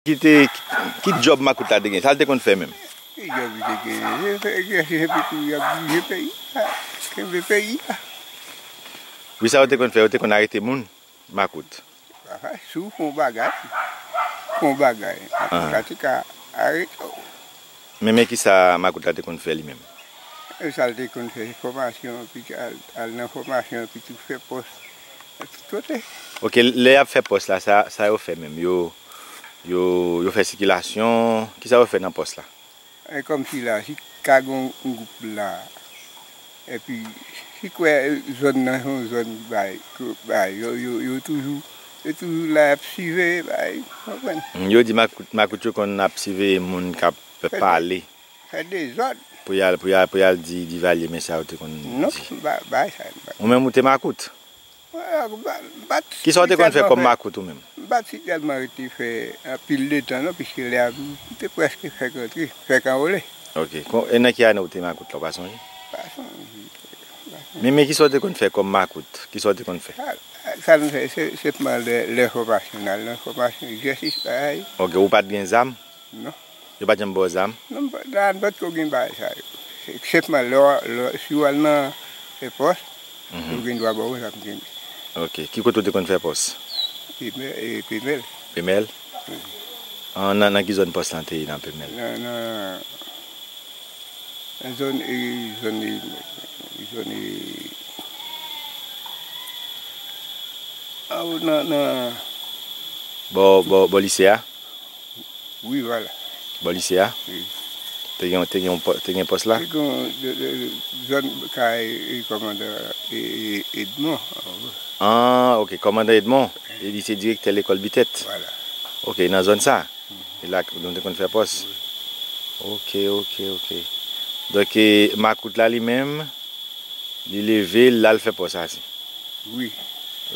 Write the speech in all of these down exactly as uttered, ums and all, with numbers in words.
Ki te, ki djòb makout la te gen? Sa l te konn fè menm? Ki djòb li te gen? Se fè egzèsis epi tou y ap dirije peyi a, kenbe peyi a. Wi, sa yo te konn fè, yo te konn arete moun, makout. Aha, si w fè yon bagay, fè yon bagay, makout la te ka arete w. Men, men ki sa makout la te konn fè li menm? E sa l te konn fè, fòmasyon, epi al, al nan fòmasyon, epi tou fè pòs, tout kote. Ok, lè y ap fè pòs la, sa, sa yo fè menm? Yo, yo, yo fè sikilasyon, ki sa yo fè nan pòs la? E kòmsi la, si ka gen yon gwoup la, epi si kwè zòn nan se yon zòn bay, bay, yo, yo, yo toujou, yo toujou la ap siveye bay, konprann? Yo di makout, makout yo konn ap siveye moun k ap pale. Fè dezòd. Pou y al, pou y al, pou y al di Divalye, men sa yo te konn di. Non, ba, bay sa, bay. Ou menm ou te makout? Mwen, m pa t Ki sa w te konn fè kòm makout ou menm? M pa t si tèlman rete fè anpil de tan non, piske lè a m te prèske fèk rantre, fèk anwole. Ok. Kon, e nan ki ane w te makout la, w pa sonje? Pa sonje. Men, men ki sa w te konn fè kòm makout? Ki sa w te konn fè? Sa, sa n fè, se, se pran lè, lè fòmasyon, n al nan fòmasyon, egzèsis, bagay. Ok, ou pa t gen zam? Non. Yo pa t janm ba w zam? Non, m pa, la, n pa t ko gen bagay sa yo. Se senpman lè w, lè, si w al nan, e, pòs, yo gen dwa ba w zam kenbe. Ok. Ki kote w te konn fè pòs? Pemèl, e, Pemèl. Pemèl? Wi. An, nan, nan ki zòn pòs lan te ye nan Pemèl? Nan, nan, nan zòn, e, zòn, e, zòn, e, anwo nan, nan Bò, bò, bò lise a? Wi, vwala. Bò lise a? Wi. Te gen, te gen yon pò-, te gen pòs la? Te gen yon, de, de, de, zòn kay, e, kòmandan, e, e, Edmond. Ah, ok, kòmandan Edmond. E li se direktè lekòl Bitèt. Vwala. Ok, nan zòn sa? E la nou te konn fè pòs? Wi. Ok, ok, ok. Donk, e, makout la li menm, li leve, l al fè pòs asi? Wi.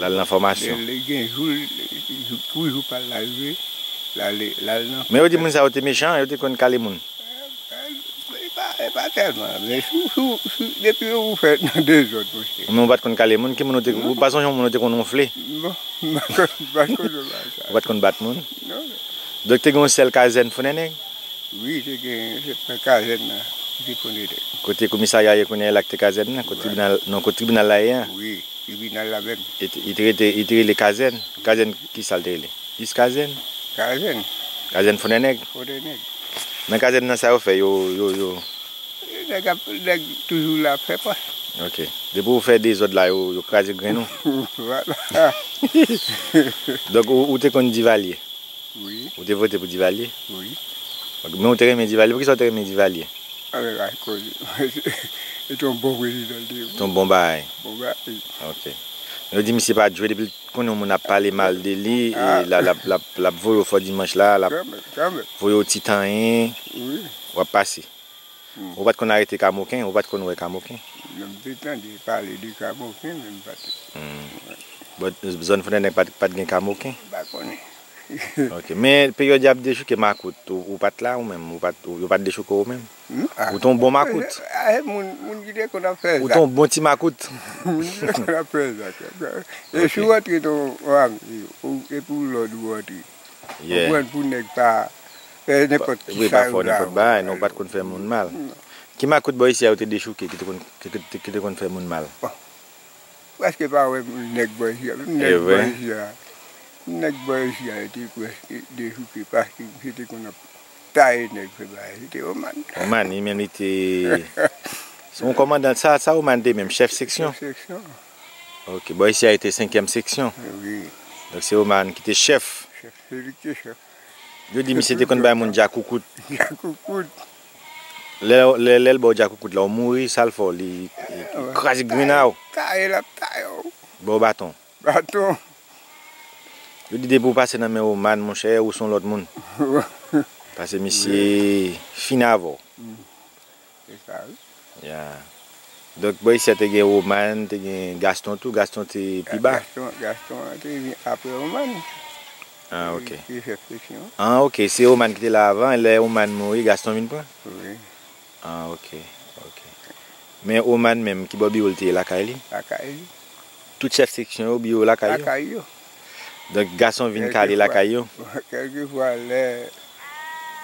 L al nan fòmasyon? Lè, lè gen jou, jou, kou jou pa l la rive, l ale, l al nan. Men yo di moun sa yo te mechan, yo te konn kale moun. E, e, e pa, e pa tèlman, men sou, sou, sou, depi ou fè nan dezòd, monchè. Men ou pa t konn kale moun, ki moun ou te, ou pa sonje yon moun ou te konn wonfle? Non, m pa t konn, m pa t konn wè bagay sa. Ou pa t konn bat moun? Non, non. Donk, te gen yon sèl kazèn Fonnenèg? Wi, te gen, se pran kazèn nan, ki te Fonnenèg. Kote komisarya ye kounye a la ki te kazèn nan? Kote tribinal, non, kote tribinal la ye a? Wi, tribinal la menm. E te, i te rete, i te rele kazèn? Kazèn, ki sa l te rele? Jis kazèn? Kazèn. Kazèn Fonnenèg? Fonnenèg. Nan kazèn nan sa yo fè, yo, yo, yo? Nèg ap, nèg toujou la ap fè pòs. Ok. Depi ou fè dezòd la, yo, yo kraze grenn ou? Vwala. Donk, ou, ou te konn Divalye? Wi. Ou te vote pou Divalye? Wi. Ok, men ou te renmen Divalye. Poukisa ou te renmen Divalye? A, men, akoz, se te yon bon prezidan l te ye. Se te yon bon bagay. Bon bagay. Ok. Yo di misye pa t jwe depi l konnen yon moun ap pale mal de li, e l ap, l ap, l ap voye w Fò Dimanch la, l ap voye w Ti Tanyen, w ap pase. Ou pa t konn arete Kamoken, ou pa t konn wè Kamoken? Non, m te tande pale de Kamoken, men m pa t. Bon, zòn Fonnenèg pa t, pa t gen Kamoken? M pa konnen. Ok, men peryòd y ap dechouke makout, ou, ou pa t la ou menm, ou pa t, ou, yo pa t dechouke w menm? Non, a, ou te yon bon makout. A, e moun, moun ki te konn ap fè zak. Ou te yon bon ti makout. Moun ki te konn ap fè zak. E si w antre nan yon ami, ou, e pou lòd ou antre. Yeah. Konprann pou nèg pa fè nenpòt ki sa yo. Wi, pa fè w nenpòt bagay, non, ou pa t konn fè moun mal. Non. Ki makout bò isi a yo te dechouke, ki te konn, ki, ki, ki te konn fè moun mal? Bon. Prèske pa wè nèg bò isi a, menm nèg bò isi a. Nèg bò isi a yo te prèske dechouke paske misye te konn ap taye nèg fè bagay. Se te Omàn. Omàn, li menm li te, se yon kòmandan, sa, sa Omàn te menm, chèf seksyon? Chèf seksyon. Ok, bò isi a yo te senkyèm seksyon. Wi. Donk se Omàn ki te chèf. Chèf, se li ki te chèf. Yo di misye te konn bay moun djakoukout. Djakoukout. Lè, lè, lè l ba w djakoukout la, ou mouri, sa l fè w? Li, li kraze grenn ou? Taye l ap taye w. Ba w baton. Baton. Yo di depi w pase nan men Omàn, monchè, ou se yon lòt moun. Paske misye fin avè w. Se sa, wi. Ya. Donk, bò isi a te gen Omàn, te gen Gaston tou. Gaston te pi ba? Gaston, Gaston te vin apre Omàn. Ah, ok. Li te chèf seksyon. Ah, ok. Se Omàn ki te la avan, lè Omàn mouri, Gaston vin pran? Wi. Ah, ok, ok. Men Omàn menm, ki bò biwo l te ye, lakay li? Lakay li. Tout chèf seksyon yo, biwo lakay yo? Lakay yo. Donk, gason vin kale lakay yo? Kèlkefwa lè,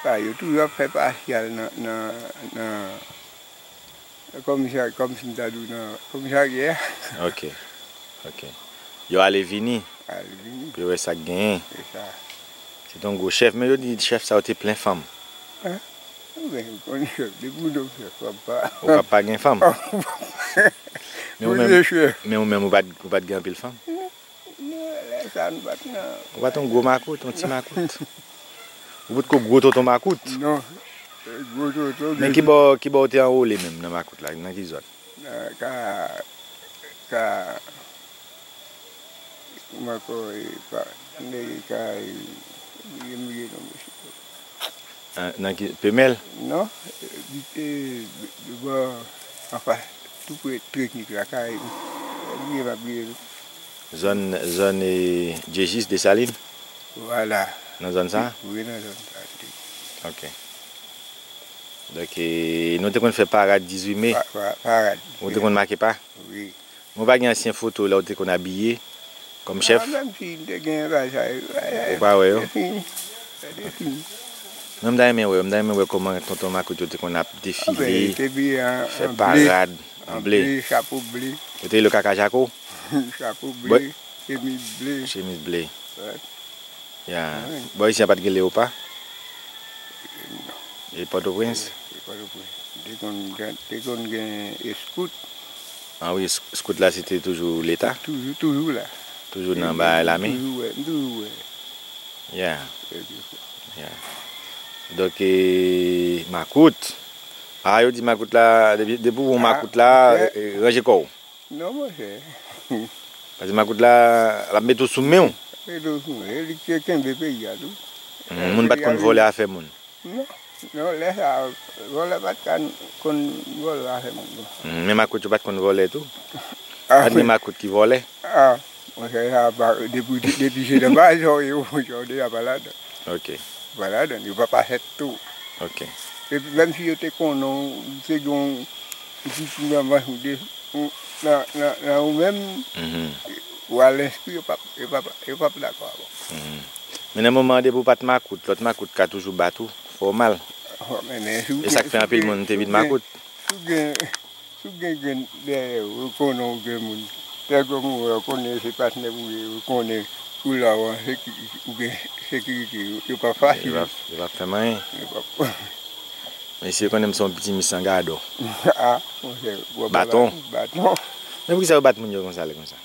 pa, yo toujou ap fè pasyal nan, nan, nan kòmsa, kòmsi m ta di w nan komisarya. Ok. Ok. Yo ale vini. Ale vini. Pou yo wè sa k genyen. Se sa. Se te yon gwo chèf, men yo di chèf sa yo te plen fanm. Hein? Ou menm, konn chèf, depi w t ap chèf, w ap pa. Ou p ap pa gen fanm. Men ou menm, men ou menm, ou pa t, ou pa t gen anpil fanm. Non, lè sa a nou pa t nan. Ou pa t yon gwo makout, yon ti makout. Ou potko gwo tonton makout. Non, gwo tonton. Men ki bò, ki bò ou te anwole menm nan makout la, nan ki zòn? Nan ka, ka, kòman ankò, e, pa, nèg ka, e, m bliye non mesye. Nan ki, Pemèl? Non, bò anfas, tou pre teknik la, kay, m bliye, m ap bliye tou. Zòn, zòn Djejis, Desalin? Vwala. Nan zòn sa? Wi, nan zòn sa. Ok. Donk, nou te konn fè parad dizuit me? Parad. Ou te konn make pa? Wi. Mwen pa gen ansyen foto lè w te konn abiye kòm chèf. Menm si m te gen bagay sa yo. Ou pa wè yo? Mwen m ta renmen wè yo, m ta renmen wè kòman tonton makout yo te konn ap defile, fè parad an ble. Chapo ble. Yo te rele yo kaka jako? Chapo ble, chemiz ble. Chemiz ble. Ya. Bò isi a pa t gen Leopa? Non. E Pòtoprens? E Pòtoprens. Te konn gen, te konn gen eskout. Ah wi, eskout la se te toujou Leta? Toujou, toujou la. Toujou nan bagay lame? Toujou wè, m toujou wè. Ya. Ya. Donk, e, makout. Ah, yo di makout la, depi, depi w wè yon makout la, e, e, ranje kò w. Non, monchè. Paske makout la, l ap mete w sou men w. Mete w sou men. E li ki te kenbe peyi a tou. Moun pa t konn vòlè afè moun. Non, non, lè sa a, vòlè pa t ka konn vòlè afè moun, non. Men makout yo pa t konn vòlè tou? Pa t gen makout ki vòlè? Ah, monchè, sa a pa, depi, depi se nan bagay sa w ye, monchè, w deja pa ladan. Ok. Pa ladan, yo pa pa fèt tou. Ok. Epi menm si yo te konnen w, te gen yon ti kou nan manch ou de, nan, nan, nan ou menm, ou al enskri, yo p ap, yo p ap, yo p ap dakò avè w. Men nan moman an, depi w pa t makout, lòt makout ka toujou bat ou, fè w mal. E sa k fè anpil moun te vin makout. Si w gen, si w gen grenn dèyè w, yo konnen w gen moun. Tèlkòm ou wè, yo konnen se patnè w ye, yo konnen ou la w an sekirite, ou gen sekirite, yo p ap fache. Yo p ap, yo p ap fè m anyen. Yo p ap. Mesye konnen m se yon pitit misye san gadò. Ah, monchè, w ap baton. Baton. Men poukisa yo bat moun yo konsa lè konsa?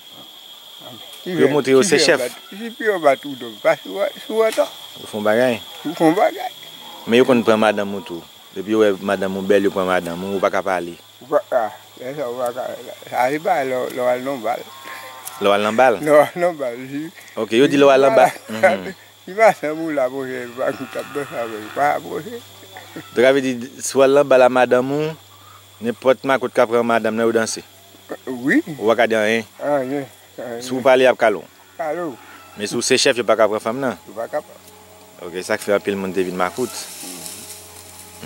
Pou yo montre yo se chèf. Si pi yo bat ou, donk, pa sou, sou atò. Ou fè yon bagay. Ou fè yon bagay. Men yo konn pran madanm ou tou. Depi yo wè madanm ou bèl, yo pran madanm ou, ou pa ka pale. Ou pa ka, lè sa ou pa ka, sa se pa lè, lè w al nan bal. Lè w al nan bal? Lè w al nan bal, si. Ok, yo di lè w al nan bal. Si madanm ou la, monchè, pa konn t ap danse avè l, pa pwoche. Donk, sa vle di, si w al nan bal a madanm ou, nenpòt makout ka pran madanm nan, yo danse. Wi. Ou pa ka di anyen. Anyen. Si w pale, y ap kale w. Kale w. Men si w se chèf, yo pa ka pran fanm nan. Yo pa ka pran. Ok, sa k fè anpil moun te vin makout.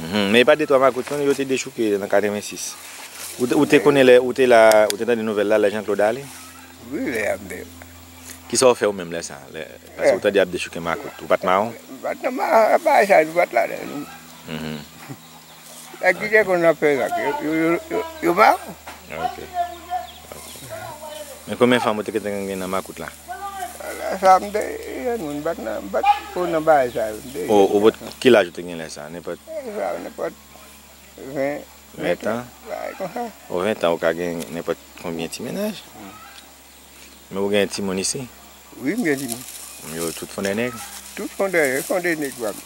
Men e pa de twa makout non, yo te dechouke nan katrevensis. Ou te, ou te konnen lè, ou te la, ou te tande nouvèl la, lè Jean Claude ale? Wi, lè y ap de. Kisa w fè ou menm lè sa? Lè, paske ou tande y ap dechouke makout, ou pa t mawon? M pa t nan ma-, bagay sa, nou pa t ladan, non. Nèg ki te konn ap fè zak, yo, yo, yo, yo, yo pa. Ok. Ok. Men konbyen fanm ou te gentan gen nan makout la? Lè sa a, m te jèn moun, m pa t nan, m pa t ko nan bagay sa yo, m te jèn. O, o, ki laj ou te gen lè sa a? Nenpòt? Lè sa a, nenpòt ven, ven tan? Bagay konsa. O, ven tan, ou ka gen nenpòt konbyen ti mennaj? Men ou gen timoun isi? Wi, m gen timoun. Yo tout Fondènèg? Tout Fondènèg, Fondènèg pa m.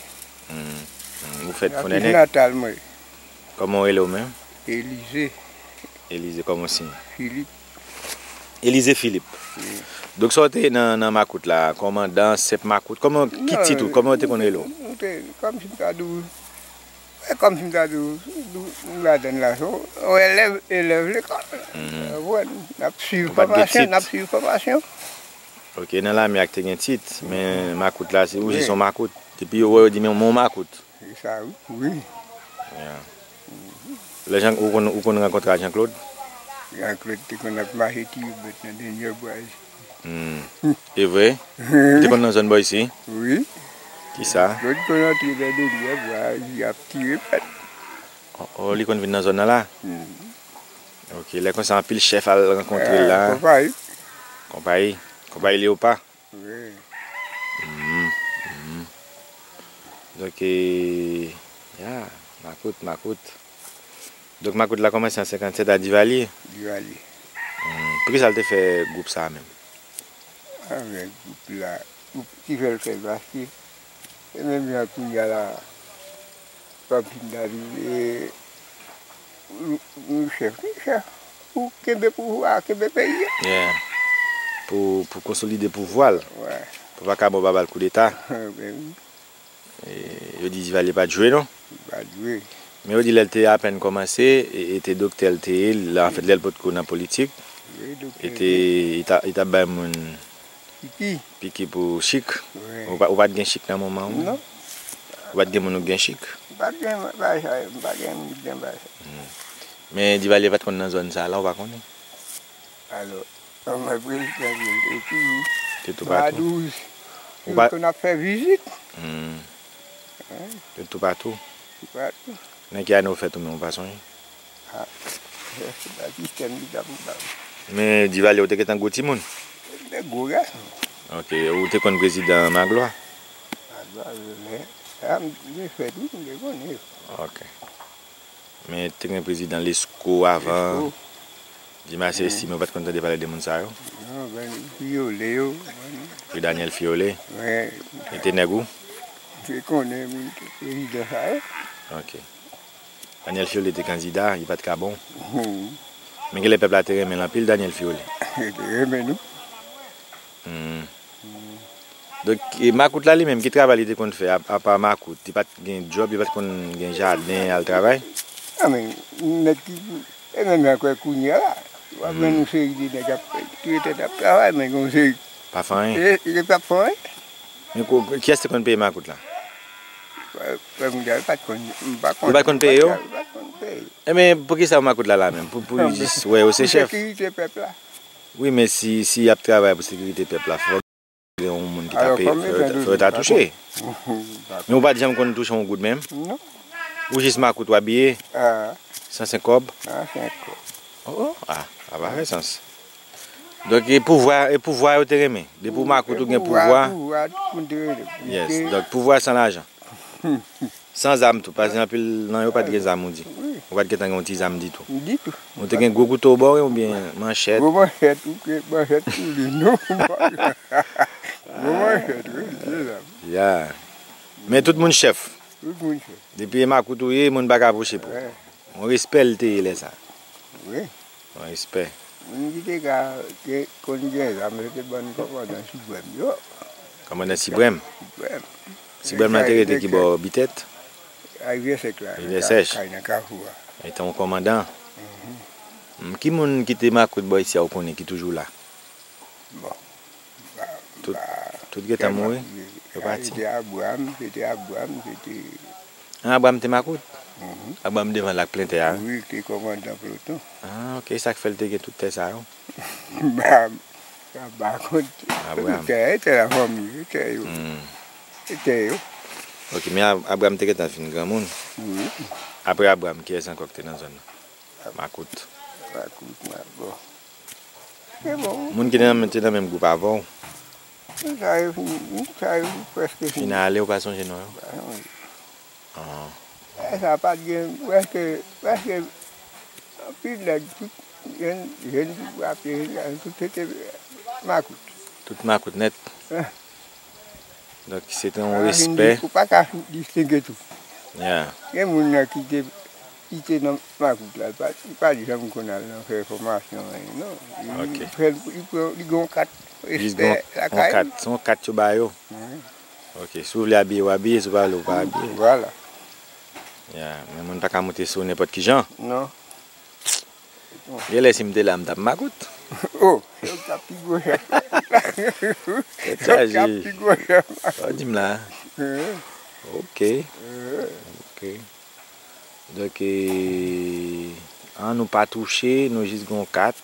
Hmm. Hmm. Ou fèt Fondènèg? Natif natal mwen. Kòman w rele w menm? Elize. Elize, kòman w siyen? Filip. Elize Filip. Wi. Donk, sa w te nan, nan makout la, kòmandan, sèf makout, kòman, ki tit ou, kòman yo te konn rele w? Nou te, kòmsi m ta di w, E kòmsi m ta di w, nou ladann la, se yon elèv, elèv lekòl. Ou konprann? N ap swiv fòmasyon, n ap swiv fòmasyon. Ok, nan lame a te gen tit, men makout la, se ou jis yon makout. Depi yo wè yo di, men yon makout. Se sa, wi. Wi. Ya. Lè Jean, ou konn, ou konn rankontre ak Jean Claude? Jean Claude te konn ap mache tiye bèt nan dènyè bwa isit. Hmm. E vre? Ou te konn nan zòn bò isi? Wi. Kisa? Zòn konn antre nan denyè bwa, y ap tire pèt. Oh, oh, li konn vin nan zòn nan la? Hmm. Ok, lè konsa anpil chèf al rankontre l la. Konpayi. Konpayi. Konpayi Leopa. Wi. Hmm, hmm. Donk, e, ya, makout, makout. Donk, makout la kòmanse an senkannsèt a Divalye. Divalye. Hmm. Poukisa l te fè gwoup sa a menm? Avèk gwoup la, gwoup ki fè l fè l, paske se menm jan kounye a la, Pòp Vin David, e, nou, nou chèf, nou chèf. Pou kenbe pouvwa, kenbe peyi a. Yeah. Pou, pou konsolide pouvwa l. Wè. Pou pa ka bon pa ba l koudeta. Ben wi. E, yo di Divalye pa t jwe, non? Li pa t jwe. Men yo di lè l te apèn kòmanse, e, e te doktè l te ye, lè, anfèt, lè l potko nan politik, wi, doktè e te, li ta, li t ap bay moun piki, piki pou chik. Wi. Ou pa, ou pa t gen chik nan moman ou? Non. Ou pa t gen moun ou gen chik? M pa t gen bagay sa yo, m pa gen moun ki gen bagay sa yo. Hmm. Men Divalye pa t konn nan zòn sa la, ou pa konnen? Alò, mwen prezidan yo, te toujou te toupatou. Madouj, ou pa konn ap fè vizit. Hmm. Wi. Te toupatou. Toupatou. Nan ki ane ou fèt ou menm, ou pa sonje? Ah, se pa sistèm ki ta pou ba m. Men Divalye, ou te gentan gwo timoun? Te gwo gason. Ok, ou te konn prezidan Maglwa? Maglwa, men, sa m te fèt, wi, m te konnen yo. Ok. Men te gen prezidan Lesko avan. Lesko. Dimas Estimé, ou pa t konn tande pale de moun sa yo? Non, ben, Fiyole yo, ben. Wi, Daniel Fiyole. Wi. Li te nèg ou? M te konnen moun ki prezidan sa yo. Ok. Daniel Fiyole te kandida, li pa t ka bon. Hmm. Men genlè pèp la te renmen l anpil, Daniel Fiyole. Yo te renmen nou. Hmm. Donk, e makout la li menm, ki travay li te konn fè, a, apa makout? Li pa t gen djòb, li pa t konn gen jaden, al travay? A, men, nèg ki, e menm jan kwè kounye a la, w ap jwenn yon seri de nèg ap, ki rete ap travay, men gen yon seri pa fè anyen. E, e p ap fè anyen. Men ko-, kiyès te konn peye makout la? Frè, frè Mouda, yo pa t konn, m pa konn. Yo pa t konn peye yo? Yo pa t konn peye. Enben, poukisa makout la la menm? Pou, pou li jis wè yo se chèf? Pou sekirite pèp la. Wi, men si, si y ap travay pou sekirite pèp la, fò gen yon moun ki ta peye, fò yo ta touche. Men ou pa t janm konn touche yon goud menm? Non. Ou jis makout w abiye? Ah. San senk kòb? San senk kòb. Oh, oh, ah, sa pa fè sans. Donk, e pouvwa, e pouvwa yo te renmen. Depi w makout ou gen pouvwa. Pouvwa, pouvwa, tout moun te renmen. Yes, donk pouvwa san lajan. San zam tou, paske anpil nan yo pa t gen zam, ou di. Wi. Ou pa t gentan gen yon ti zam ditou. Ditou. Ou te gen gwo kouto bò w oubyen manchèt? Gwo manchèt, ou ke manchèt pou li, non. Gwo manchèt, wi, li te zam. Ya. Men tout moun chèf. Tout moun chèf. Depi e makout ou ye, moun pa ka pwoche pou. Wi. Yon respè l te ye lè sa. Wi. Yon respè. Moun ki te ka, te konn gen zam, se te bann kòmandan Sibrèm yo. Kòmandan Sibrèm? Sibrèm. Sibrèm nan te rete ki bò? Bitèt? Rivyè Sèch la, Rivyè Sèch. Kay nan kafou a. Li te yon kòmandan. Mhm. Hmm, ki moun ki te makout bò isi a ou konnen ki toujou la? Bon. Tout, tout gentan mouri? Yo pati? Se te Abram, se te Abram, se te... Ah, Abram te makout? Mhm. Abram devan lak plentè a, wi. Wi, te kòmandan ploton. Ah, ok, sa k fè l te gen tout tè sa yo? M pa, m pa konn. Abram. Tè, tè lafanmi, tè yo. Hmm. Tè yo. Ok, men Ab-, Abram te gentan fin granmoun. Wi. Apre Abram, kiyès ankò ki te nan zòn nan? Makout. Makout, ma-, bon. Se bon. Moun ki te nan, te nan menm gwoup avè w? Moun sa yo fin, moun sa yo prèske fin. Fin ale, ou pa sonje non yo? Pa sonje. Ah. E sa pa t gen, prèske, prèske, anpil nèg, tout jèn, jèn ki frape, jèn gason, tout se te makout. Tout makout nèt. Eh. Donk, se te yon respè. Ou pa ka distenge tou. Ya. Gen moun nan ki te, ki te nan makout la, li pa, li pa t janm konn al nan fè fòmasyon, anyen, non. Li, ok, li pran, li pran, li gen yon kat respè lakay li. Jis gen yon kat, se yon kat yo ba yo. Wi. Ok, si w vle abiye, w abiye, si w pa vle, w pa abiye. Vwala. Ya, men moun pa ka moute sou nenpòt ki jan. Non. Genlè si m te la, m t ap makout. Oh, yo t ap pi gwo chèf. Tèt chaje. Yo t ap pi gwo chèf. Sa w di m la? Wi. Ok. Wi. Ok. Donk, e, an nou pa touche, nou jis gen yon kat.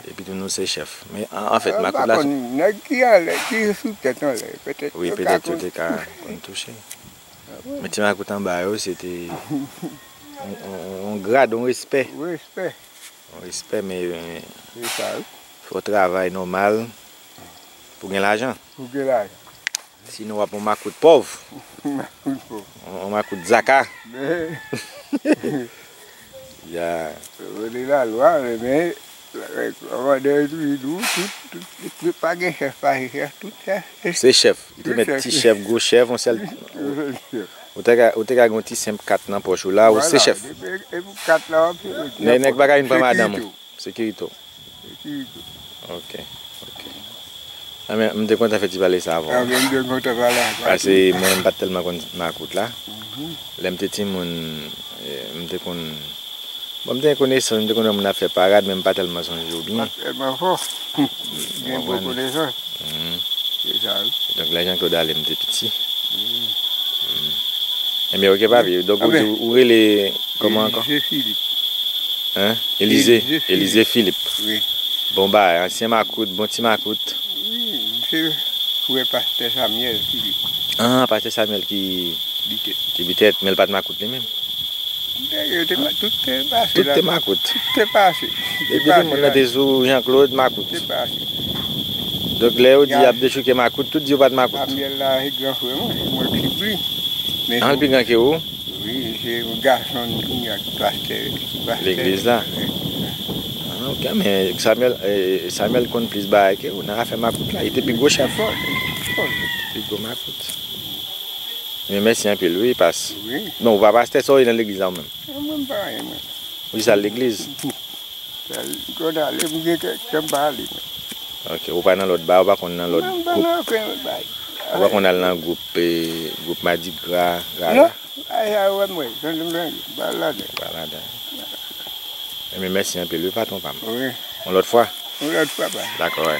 Epi tou nou se chèf. Men an, anfèt, makout la. Nèg ki anlè, ki sou tèt anlè, petèt wi, yo ka petèt yo te ka konn touche. Men ti makout anba yo, se te yon, yon, yon grad, yon respè. Respè. Yon respè, men, se sa, wi. Fò w travay nòmal pou gen lajan. Pou gen lajan. Sinon, w ap yon makout pòv. Makout pòv. Yon, yon makout zaka. Men, ya. Rele lalwa, men, kòmandè yo toujou di w, tout, tout, tout, pa gen chèf, pa gen chèf, tout chèf se chèf. Li te met ti chèf, gwo chèf, yon sèl. Yon sèl chèf. Ou te ka, ou te ka gen yon ti senp kat nan pòch ou la, ou se chèf. Vwala, e, e pou kat la, w ap se nèg, nèg pa ka vin pran madanm ou. Sekirite w. Sekirite w. Ok, ok. A, men, m te kontan fè ti pale sa avè w. A, men, m te kontan pale avè w. Paske mwen, m pa t tèlman konn makout la. Mhm. Lè m te timoun, eh, m te konn, bon, m te gen konesans, m te konn wè moun ap fè parad, men m pa tèlman sonje yo byen. Pa tèlman fò. Gen bon konesans. Mhm. Se sa, wi. Donk, lè Jean Claude ale, m te piti. Mhm. Mhm. Ebyen, ok, papi. Donk, ou di, ou rele kòman ankò? Elize Philippe. Hein? Elize? Elize Philippe. Elize Philippe. Wi. Bon bagay, ansyen makout, bon ti makout. Wi, misye frè pastè Samuel Philippe. Ah, pastè Samuel ki, bitèt, ki bitèt, men l pa t makout li menm. Yo te ma-, tout te pase la. Tout te makout. Tout te pase. Depi moun nan te sou Jean Claude, makout. Tout te pase. Donk, lè yo di y ap dechouke makout, tout di yo pa t makout. Samuel la, se gran frè mwen, se mwen ki pi. Ah, l pi gran ke ou? Wi, se yon gason kounye a ki pastè, ki pastè legliz la. Wi. Ah, ok, men Samuel, eh, Samuel konn plis bagay ke ou nan afè makout la. Li te pi gwo chèf. Li te pi gwo makout. Men mèsi anpil, wi, pas. Wi. Non, ou pa pastè, sa w ye nan legliz la ou menm? Non, mwen m pa anyen, mwen. Ou jis al legliz? Sa, kote ale, m gen kèk tan m pa ale, mwen. Ok, ou pa nan lòt ba, ou pa konn nan lòt gwoup? Non, m pa nan okenn lòt bay. Ou pa konn al nan gwoup, eh, gwoup Madigra, Rara? Non, ay, sa yo wè m wè, tande m tande, m pa al ladan. Ou pa ladan. Ebyen, mèsi anpil, wi, patwon pa m. Wi. Yon lòt fwa? Yon lòt fwa, pa. Dakò, wi.